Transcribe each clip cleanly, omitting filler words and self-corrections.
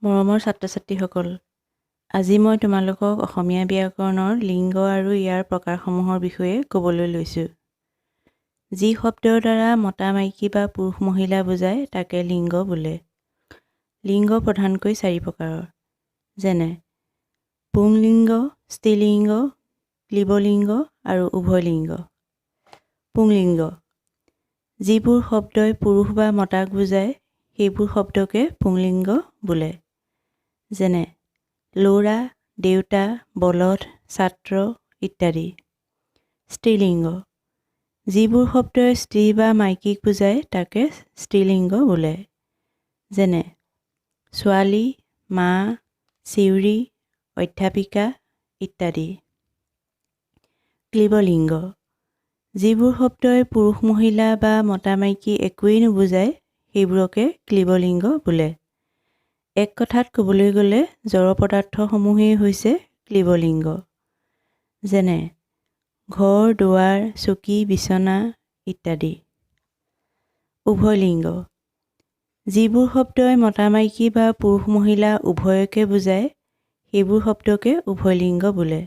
মৰমৰ ছাত্ৰ ছাত্ৰীসকল, আজি মই তোমালোকক অসমীয়া ব্যাকৰণৰ লিংগ আৰু ইয়াৰ প্ৰকাৰসমূহৰ বিষয়ে ক'বলৈ লৈছোঁ। যি শব্দৰ দ্বাৰা মতা মাইকী বা পুৰুষ মহিলা বুজায়, তাকে লিংগ বোলে। লিংগ প্ৰধানকৈ চাৰি প্ৰকাৰৰ, যেনে পুংলিংগ, স্ত্ৰীলিংগ, ক্লীবলিংগ আৰু উভয়লিংগ। পুংলিংগ: যিবোৰ শব্দই পুৰুষ বা মতাক বুজায়, সেইবোৰ শব্দকে পুংলিংগ বোলে। যেনে ল'ৰা, দেউতা, বলধ, ছাত্ৰ ইত্যাদি। স্ত্ৰীলিংগ: যিবোৰ শব্দই স্ত্ৰী বা মাইকীক বুজায়, তাকে স্ত্ৰীলিংগ বোলে। যেনে ছোৱালী, মা, চিউৰি, অধ্যাপিকা ইত্যাদি। ক্লীবলিংগ: যিবোৰ শব্দই পুৰুষ মহিলা বা মতা মাইকী একোৱেই নুবুজায়, সেইবোৰকে ক্লীবলিংগ বোলে। এক কথাত ক'বলৈ গ'লে জড় পদাৰ্থসমূহেই হৈছে ক্লীবলিংগ। যেনে ঘৰ দুৱাৰ, চকী, বিচনা ইত্যাদি। উভয়লিংগ: যিবোৰ শব্দই মতা মাইকী বা পুৰুষ মহিলা উভয়কে বুজায়, সেইবোৰ শব্দকে উভয়লিংগ বোলে।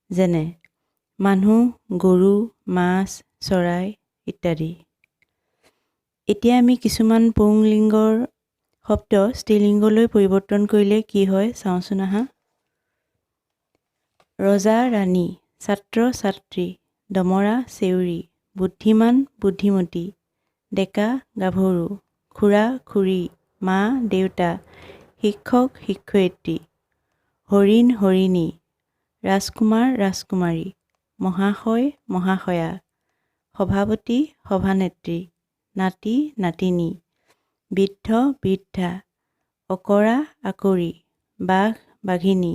যেনে মানুহ, গৰু, মাছ, চৰাই ইত্যাদি। এতিয়া আমি কিছুমান পুংলিংগৰ শব্দ স্ত্ৰীলিংগলৈ পৰিৱৰ্তন কৰিলে কি হয় চাওঁচোন আহা। ৰজা, ৰাণী, ছাত্ৰ, ছাত্ৰী, দমৰা, চেউৰী, বুদ্ধিমান, বুদ্ধিমতী, ডেকা, গাভৰু, খুৰা, খুৰী, মা, দেউতা, শিক্ষক, শিক্ষয়িত্ৰী, হৰিণ, হৰিণী, ৰাজকুমাৰ, ৰাজকুমাৰী, মহাশয়, মহাশয়া, সভাপতি, সভানেত্ৰী, নাতি, নাতিনী, বৃদ্ধ, বৃদ্ধা, অঁকৰা, আঁকৰী, বাঘ, বাঘিনী,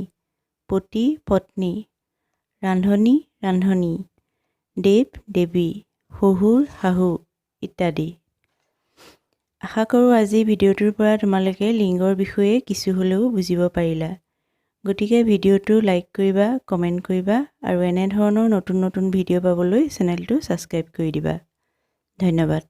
পতি, পত্নী, ৰান্ধনি, ৰান্ধনী, দেৱ, দেৱী, শহুৰ, শাহু ইত্যাদি। আশা কৰোঁ আজি ভিডিঅ'টোৰ পৰা তোমালোকে লিংগৰ বিষয়ে কিছু হ'লেও বুজিব পাৰিলা। গতিকে ভিডিঅ'টো লাইক কৰিবা, কমেণ্ট কৰিবা আৰু এনেধৰণৰ নতুন নতুন ভিডিঅ' পাবলৈ চেনেলটো ছাবস্ক্ৰাইব কৰি দিবা। ধন্যবাদ।